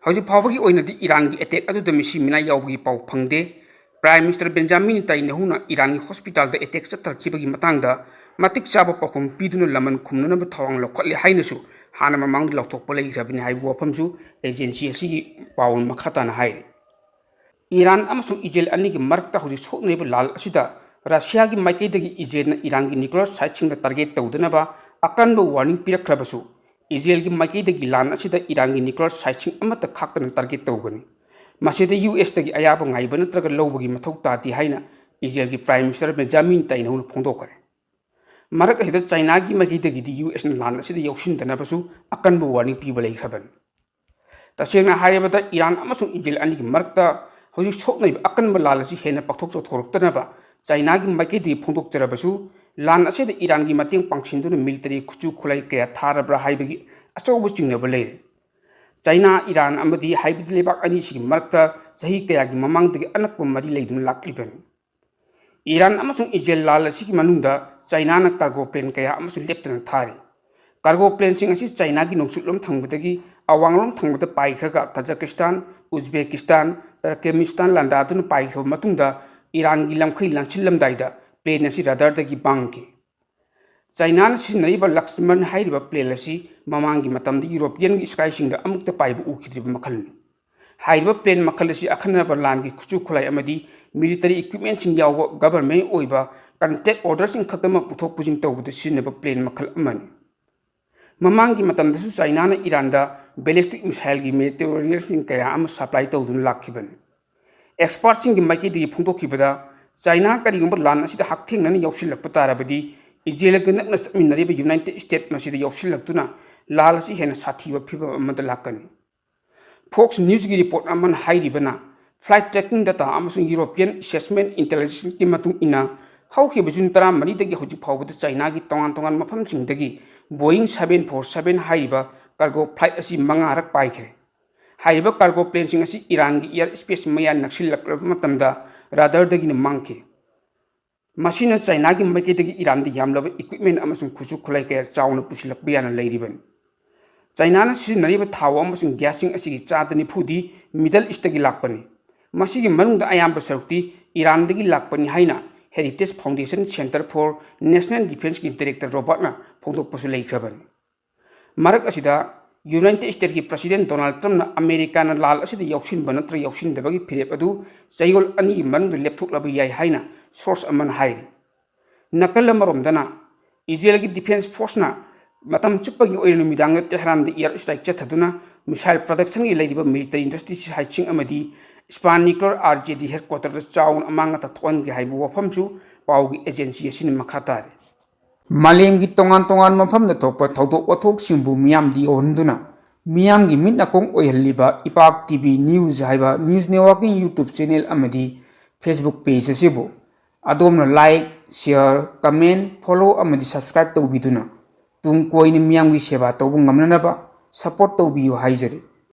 ꯍꯧꯖꯤꯛ ꯐꯥꯎꯕꯒꯤ ꯑꯣꯏꯅꯗꯤ ꯏꯔꯥꯟꯒꯤ attack ꯑꯗꯨꯗ ꯃꯤꯁꯤ ꯃꯤꯅꯥ ꯌꯥꯎꯕꯒꯤ ꯄꯥꯎ ꯐꯪꯗꯦ꯫ Prime Minister Benjamin Netanyahuꯅ ꯏꯔꯥꯟꯒꯤ hospitalꯗ attack ꯆꯠꯊꯔꯛꯈꯤꯕꯒꯤ ꯃꯇꯥꯡꯗ ꯃꯇꯤꯛ ꯆꯥꯕ ꯄꯥꯎꯈꯨꯝ ꯄꯤꯗꯨꯅ ꯂꯃꯟ ꯈꯨꯝꯅꯅꯕ ꯊꯧꯔꯥꯡ ꯂꯧꯈꯠꯂꯦ ꯍꯥꯏꯅꯁꯨ ꯍꯥꯟꯅ ꯃꯃꯥꯡꯗ ꯂꯥꯎꯊꯣꯛꯄ ꯂꯩꯈ꯭ꯔꯕꯅꯤ ꯍꯥꯏꯕ ꯋꯥꯐꯝꯁꯨ agency ꯑꯁꯤꯒꯤ ꯄꯥꯎꯅ ꯃꯈꯥ ꯇꯥꯅ ꯍꯥꯏꯔꯤ꯫ ꯏꯔꯥꯟ ꯑꯃꯁꯨꯡ ꯏꯖꯔꯦꯜ ꯑꯅꯤꯒꯤ ꯃꯔꯛꯇ ꯍꯧꯖꯤꯛ ꯁꯣꯛꯅꯔꯤꯕ ꯂꯥꯜ ꯑꯁꯤꯗ ꯔꯁꯤꯌꯥꯒꯤ ꯃꯥꯏꯀꯩꯗꯒꯤ ꯏꯖꯔꯦꯜꯅ ꯏꯔꯥꯟꯒꯤ nuclear siteꯁꯤꯡꯗ target ꯇꯧꯗꯅꯕ ꯑꯀꯟꯕ warning ꯄꯤꯔꯛꯈ꯭ꯔꯕꯁꯨ, ꯏꯖꯔꯦꯜꯒꯤ ꯃꯥꯏꯀꯩꯗꯒꯤ ꯂꯥꯟ ꯑꯁꯤꯗ ꯏꯔꯥꯟꯒꯤ nuclear siteꯁꯤꯡ ꯑꯃꯠꯇ ꯈꯥꯛꯇꯅ target ꯇꯧꯒꯅꯤ꯫ ꯃꯁꯤꯗ USꯇꯒꯤ ꯑꯌꯥꯕ ꯉꯥꯏꯕ ꯅꯠꯇ꯭ꯔꯒ ꯂꯧꯕꯒꯤ ꯃꯊꯧ ꯇꯥꯗꯦ ꯍꯥꯏꯅ ꯏꯖꯔꯦꯜꯒꯤ Prime Minister Benjamin Netanyahuꯅ ꯐꯣꯡꯗꯣꯛꯈ꯭ꯔꯦ꯫ ꯃꯔꯛ ꯑꯁꯤꯗ ꯆꯥꯏꯅꯥꯒꯤ ꯃꯥꯏꯀꯩꯗꯒꯤꯗꯤ USꯅ ꯂꯥꯟ ꯑꯁꯤꯗ ꯌꯥꯎꯁꯤꯟꯗꯅꯕꯁꯨ ꯑꯀꯟꯕ warning ꯄꯤꯕ ꯂꯩꯈ꯭ꯔꯕꯅꯤ꯫ ꯇꯁꯦꯡꯅ ꯍꯥꯏꯔꯕꯗ, ꯏꯔꯥꯟ ꯑꯃꯁꯨꯡ ꯏꯖꯔꯦꯜ ꯑꯅꯤꯒꯤ ꯃꯔꯛꯇ ꯍꯧꯖꯤꯛ ꯁꯣꯛꯅꯔꯤꯕ ꯑꯀꯟꯕ ꯂꯥꯜ ꯑꯁꯤ ꯍꯦꯟꯅ ꯄꯥꯛꯊꯣꯛ ꯆꯥꯎꯊꯣꯔꯛꯇꯅꯕ ꯆꯥꯏꯅꯥꯒꯤ ꯃꯥꯏꯀꯩꯗꯒꯤ ꯐꯣꯡꯗꯣꯛꯆꯔꯕꯁꯨ, ꯂꯥꯟ ꯑꯁꯤꯗ ꯏꯔꯥꯟꯒꯤ ꯃꯇꯦꯡ ꯄꯥꯡꯁꯤꯟꯗꯨꯅ military ꯈꯨꯠꯁꯨ ꯈꯨꯠꯂꯥꯏ ꯀꯌꯥ ꯊꯥꯔꯕ꯭ꯔꯥ ꯍꯥꯏꯕꯒꯤ ꯑꯆꯧꯕ ꯆꯤꯡꯅꯕ ꯂꯩꯔꯦ꯫ ꯆꯥꯏꯅꯥ, ꯏꯔꯥꯟ ꯑꯃꯗꯤ, ꯍꯥꯏꯕꯗꯤ, ꯂꯩꯕꯥꯛ ꯑꯅꯤꯁꯤꯒꯤ ꯃꯔꯛꯇ ꯆꯍꯤ ꯀꯌꯥꯒꯤ ꯃꯃꯥꯡꯗꯒꯤ ꯑꯅꯛꯄ ꯃꯔꯤ ꯂꯩꯗꯨꯅ ꯂꯥꯛꯂꯤꯕꯅꯤ꯫ ꯏꯔꯥꯟ ꯑꯃꯁꯨꯡ ꯏꯖꯔꯦꯜ ꯂꯥꯜ ꯑꯁꯤꯒꯤ ꯃꯅꯨꯡꯗ ꯆꯥꯏꯅꯥꯅ cargo plane ꯀꯌꯥ ꯑꯃꯁꯨ ꯂꯦꯞꯇꯅ ꯊꯥꯔꯤ꯫ Cargo planeꯁꯤꯡ ꯑꯁꯤ ꯆꯥꯏꯅꯥꯒꯤ ꯅꯣꯡꯆꯨꯞꯂꯣꯝ ꯊꯪꯕꯗꯒꯤ ꯑꯋꯥꯡꯂꯣꯝ ꯊꯪꯕꯗ ꯄꯥꯏꯈ꯭ꯔꯒ ꯀꯖꯥꯀꯤꯁꯇꯥꯟ, ꯎꯖꯕꯦꯀꯤꯁꯇꯥꯟ, ꯇꯔꯀꯃꯦꯅꯤꯁꯇꯥꯟ ꯂꯥꯟꯗꯥꯗꯨꯅ ꯄꯥꯏꯈ꯭ꯔꯕ ꯃꯇꯨꯡꯗ ꯏꯔꯥꯟꯒꯤ ꯂꯝꯈꯩ ꯂꯥꯟꯁꯤꯜꯂꯝꯗꯥꯏꯗ ꯄ꯭ꯂꯦꯟ ꯑꯁꯤ ꯔꯗꯥꯔꯗꯒꯤ ꯃꯥꯡꯈꯤ꯫ ꯆꯥꯏꯅꯥꯅ ꯁꯤꯖꯤꯟꯅꯔꯤꯕ ꯂꯛꯁꯃꯟ ꯍꯥꯏꯔꯤꯕ ꯄ꯭ꯂꯦꯟ ꯑꯁꯤ ꯃꯃꯥꯡꯒꯤ ꯃꯇꯝꯗ ꯌꯨꯔꯣꯄꯤꯌꯟꯒꯤ ꯁ꯭ꯀꯥꯏꯁꯤꯡꯗ ꯑꯃꯨꯛꯇ ꯄꯥꯏꯕ ꯎꯈꯤꯗ꯭ꯔꯤꯕ ꯃꯈꯜꯅꯤ꯫ ꯍꯥꯏꯔꯤꯕ ꯄ꯭ꯂꯦꯟ ꯃꯈꯜ ꯑꯁꯤ ꯑꯈꯟꯅꯕ ꯂꯥꯟꯒꯤ ꯈꯨꯠꯁꯨ ꯈꯨꯠꯂꯥꯏ ꯑꯃꯗꯤ ꯃꯤꯂꯤꯇꯔꯤ ꯏꯀ꯭ꯋꯤꯞꯃꯦꯟꯁꯤꯡ ꯌꯥꯎꯕ ꯒꯕꯔꯃꯦꯟ ꯑꯣꯏꯕ ꯀꯟꯇ꯭ꯔꯦꯛ ꯑꯣꯔꯗꯔꯁꯤꯡ ꯈꯛꯇꯃꯛ ꯄꯨꯊꯣꯛ ꯄꯨꯁꯤꯟ ꯇꯧꯕꯗ ꯁꯤꯖꯤꯟꯅꯕ ꯄ꯭ꯂꯦꯟ ꯃꯈꯜ ꯑꯃꯅꯤ꯫ ꯃꯃꯥꯡꯒꯤ ꯃꯇꯝꯗꯁꯨ ꯆꯥꯏꯅꯥꯅ ꯏꯔꯥꯟꯗ ꯕꯦꯂꯤꯁꯇꯤꯛ ꯃꯤꯁꯥꯏꯜꯒꯤ ꯃꯦꯇꯤꯔꯤꯌꯦꯜꯁꯤꯡ ꯀꯌꯥ ꯑꯃ ꯁꯄ꯭ꯂꯥꯏ ꯇꯧꯗꯨꯅ ꯂꯥꯛꯈꯤꯕꯅꯤ꯫ ꯑꯦꯛꯁꯄꯥꯔꯠꯁꯤꯡꯒꯤ ꯃꯥꯏꯀꯩꯗꯒꯤ ꯐꯣꯡꯗꯣꯛꯈꯤꯕꯗ, ꯆꯥꯏꯅꯥ ꯀꯔꯤꯒꯨꯝꯕ ꯂꯥꯟ ꯑꯁꯤꯗ ꯍꯛꯊꯦꯡꯅꯅ ꯌꯥꯎꯁꯤꯜꯂꯛꯄ ꯇꯥꯔꯕꯗꯤ, ꯏꯖꯔꯦꯜꯒ ꯅꯛꯅ ꯆꯠꯃꯤꯟꯅꯔꯤꯕ ꯌꯨꯅꯥꯏꯇꯦꯗ ꯁ꯭ꯇꯦꯠ ꯃꯁꯤꯗ ꯌꯥꯎꯁꯤꯜꯂꯛꯇꯨꯅ ꯂꯥꯟ ꯑꯁꯤ ꯍꯦꯟꯅ ꯁꯥꯊꯤꯕ ꯐꯤꯚꯝ ꯑꯃꯗ ꯂꯥꯛꯀꯅꯤ꯫ ꯐꯣꯛꯁ ꯅ꯭ꯌꯨꯁꯀꯤ ꯔꯤꯄꯣꯔꯠ ꯑꯃꯅ ꯍꯥꯏꯔꯤꯕꯅ, ꯐ꯭ꯂꯥꯏꯠ ꯇ꯭ꯔꯦꯀꯤꯡ ꯗꯇꯥ ꯑꯃꯁꯨꯡ ꯌꯨꯔꯣꯄꯤꯌꯟ ꯑꯦꯁꯦꯁꯃꯦꯟ ꯏꯟꯇꯦꯂꯤꯖꯦꯟꯁꯀꯤ ꯃꯇꯨꯡ ꯏꯟꯅ, ꯍꯧꯈꯤꯕ ꯖꯨꯟ ꯇꯔꯥꯃꯔꯤꯗꯒꯤ ꯍꯧꯖꯤꯛ ꯐꯥꯎꯕꯗ ꯆꯥꯏꯅꯥꯒꯤ ꯇꯣꯉꯥꯟ ꯇꯣꯉꯥꯟꯕ ꯃꯐꯝꯁꯤꯡꯗꯒꯤ ꯕꯣꯌꯤꯡ ꯁꯚꯦꯟ ꯐꯣꯔ ꯁꯚꯦꯟ ꯍꯥꯏꯔꯤꯕ ꯀꯥꯔꯒꯣ ꯐ꯭ꯂꯥꯏꯠ ꯑꯁꯤ ꯃꯉꯥꯔꯛ ꯄꯥꯏꯈ꯭ꯔꯦ꯫ ꯍꯥꯏꯔꯤꯕ ꯀꯥꯔꯒꯣ ꯄ꯭ꯂꯦꯟꯁꯤꯡ ꯑꯁꯤ ꯏꯔꯥꯟꯒꯤ ꯑꯦꯌꯔ ꯁ꯭ꯄꯦꯁ ꯃꯌꯥ ꯅꯛꯁꯤꯜꯂꯛꯂꯕ ꯃꯇꯝꯗ ꯔꯗꯥꯔꯗꯒꯤꯅ ꯃꯥꯡꯈꯤ꯫ ꯃꯁꯤꯅ ꯆꯥꯏꯅꯥꯒꯤ ꯃꯥꯏꯀꯩꯗꯒꯤ ꯏꯔꯥꯟꯗ ꯌꯥꯝꯂꯕ ꯏꯀ꯭ꯋꯤꯞꯃꯦꯟ ꯑꯃꯁꯨꯡ ꯈꯨꯠꯁꯨ ꯈꯨꯠꯂꯥꯏ ꯀꯌꯥ ꯆꯥꯎꯅ ꯄꯨꯁꯤꯜꯂꯛꯄ ꯌꯥꯅ ꯂꯩꯔꯤꯕꯅꯤ꯫ ꯆꯥꯏꯅꯥꯅ ꯁꯤꯖꯤꯟꯅꯔꯤꯕ ꯊꯥꯎ ꯑꯃꯁꯨꯡ ꯒ꯭ꯌꯥꯁꯁꯤꯡ ꯑꯁꯤꯒꯤ ꯆꯥꯗ ꯅꯤꯐꯨꯗꯤ ꯃꯤꯗꯜ ꯏꯁꯇꯒꯤ ꯂꯥꯛꯄꯅꯤ꯫ ꯃꯁꯤꯒꯤ ꯃꯅꯨꯡꯗ ꯑꯌꯥꯝꯕ ꯁꯔꯨꯛꯇꯤ ꯏꯔꯥꯟꯗꯒꯤ ꯂꯥꯛꯄꯅꯤ ꯍꯥꯏꯅ heritage foundation centre for national ꯗꯤꯐꯦꯟꯁꯀꯤ ꯗꯥꯏꯔꯦꯛꯇꯔ ꯔꯣꯕꯥꯔꯠꯅ ꯐꯣꯡꯗꯣꯛꯄꯁꯨ ꯂꯩꯈ꯭ꯔꯕꯅꯤ꯫ ꯃꯔꯛ ꯑꯁꯤꯗ, ꯌꯨꯅꯥꯏꯇꯦꯗ ꯁ꯭ꯇꯦꯠꯀꯤ ꯄ꯭ꯔꯁꯤꯗꯦꯟ ꯗꯣꯅꯥꯜꯗ ꯇ꯭ꯔꯝꯞꯅ ꯑꯃꯦꯔꯤꯀꯥꯅ ꯂꯥꯟ ꯑꯁꯤꯗ ꯌꯥꯎꯁꯤꯟꯕ ꯅꯠꯇ꯭ꯔꯒ ꯌꯥꯎꯁꯤꯟꯗꯕꯒꯤ ꯐꯤꯔꯦꯞ ꯑꯗꯨ ꯆꯌꯣꯜ ꯑꯅꯤꯒꯤ ꯃꯅꯨꯡꯗ ꯂꯦꯞꯊꯣꯛꯂꯕ ꯌꯥꯏ ꯍꯥꯏꯅ ꯁꯣꯔꯁ ꯑꯃꯅ ꯍꯥꯏꯔꯤ꯫ ꯅꯥꯀꯜ ꯑꯃꯔꯣꯝꯗꯅ, ꯏꯖꯔꯦꯜꯒꯤ ꯗꯤꯐꯦꯟꯁ ꯐꯣꯔꯁꯅ ꯃꯇꯝ ꯆꯨꯞꯄꯒꯤ ꯑꯣꯏꯅ ꯅꯨꯃꯤꯗꯥꯡꯗ ꯇꯦꯍꯔꯥꯟꯗ ꯑꯦꯌꯔ ꯁ꯭ꯇ꯭ꯔꯥꯏꯛ ꯆꯠꯊꯗꯨꯅ ꯃꯤꯁꯥꯏꯜ ꯄ꯭ꯔꯗꯛꯁꯟꯒꯤ ꯂꯩꯔꯤꯕ ꯃꯤꯂꯤꯇꯔꯤ ꯏꯟꯗꯁꯇ꯭ꯔꯤ ꯁꯥꯏꯠꯁꯤꯡ ꯑꯃꯗꯤ ꯏꯁꯄꯥꯟ ꯅ꯭ꯌꯨꯀ꯭ꯂꯤꯌꯔ ꯑꯥꯔ ꯖꯦ ꯗꯤ ꯍꯦꯗꯀ꯭ꯋꯥꯇꯔꯗ ꯆꯥꯎꯅ ꯑꯃꯥꯡ ꯑꯇꯥ ꯊꯣꯛꯍꯟꯈ꯭ꯔꯦ ꯍꯥꯏꯕ ꯋꯥꯐꯝꯁꯨ ꯄꯥꯎꯒꯤ ꯑꯦꯖꯦꯟꯁꯤ ꯑꯁꯤꯅ ꯃꯈꯥ ꯇꯥꯔꯤ꯫ ꯃꯥꯂꯦꯝꯒꯤ ꯇꯣꯉꯥꯟ ꯇꯣꯉꯥꯟꯕ ꯃꯐꯝꯗ ꯊꯣꯛꯄ ꯊꯧꯗꯣꯛ ꯋꯥꯊꯣꯛꯁꯤꯡꯕꯨ ꯃꯤꯌꯥꯝꯗ ꯌꯧꯍꯟꯗꯨꯅ ꯃꯤꯌꯥꯝꯒꯤ ꯃꯤꯠ ꯅꯥꯀꯣꯡ ꯑꯣꯏꯍꯜꯂꯤꯕ ꯏꯄꯥꯛ ꯇꯤ ꯚꯤ ꯅ꯭ꯌꯨꯁ ꯍꯥꯏꯕ ꯅ꯭ꯌꯨꯁ ꯅꯦꯠꯋꯥꯔꯛꯀꯤꯡ ꯌꯨꯇ꯭ꯌꯨꯕ ꯆꯦꯅꯦꯜ ꯑꯃꯗꯤ ꯐꯦꯁꯕꯨꯛ ꯄꯦꯖ ꯑꯁꯤꯕꯨ ꯑꯗꯣꯝꯅ ꯂꯥꯏꯛ, ꯁꯤꯌꯔ, ꯀꯃꯦꯟ, ꯐꯣꯂꯣ ꯑꯃꯗꯤ ꯁꯕꯁꯀ꯭ꯔꯥꯏꯕ ꯇꯧꯕꯤꯗꯨꯅ ꯇꯨꯡ ꯀꯣꯏꯅ ꯃꯤꯌꯥꯝꯒꯤ ꯁꯦꯕꯥ ꯇꯧꯕ ꯉꯝꯅꯅꯕ ꯁꯄꯣꯔꯠ ꯇꯧꯕꯤꯌꯨ ꯍꯥꯏꯖꯔꯤ꯫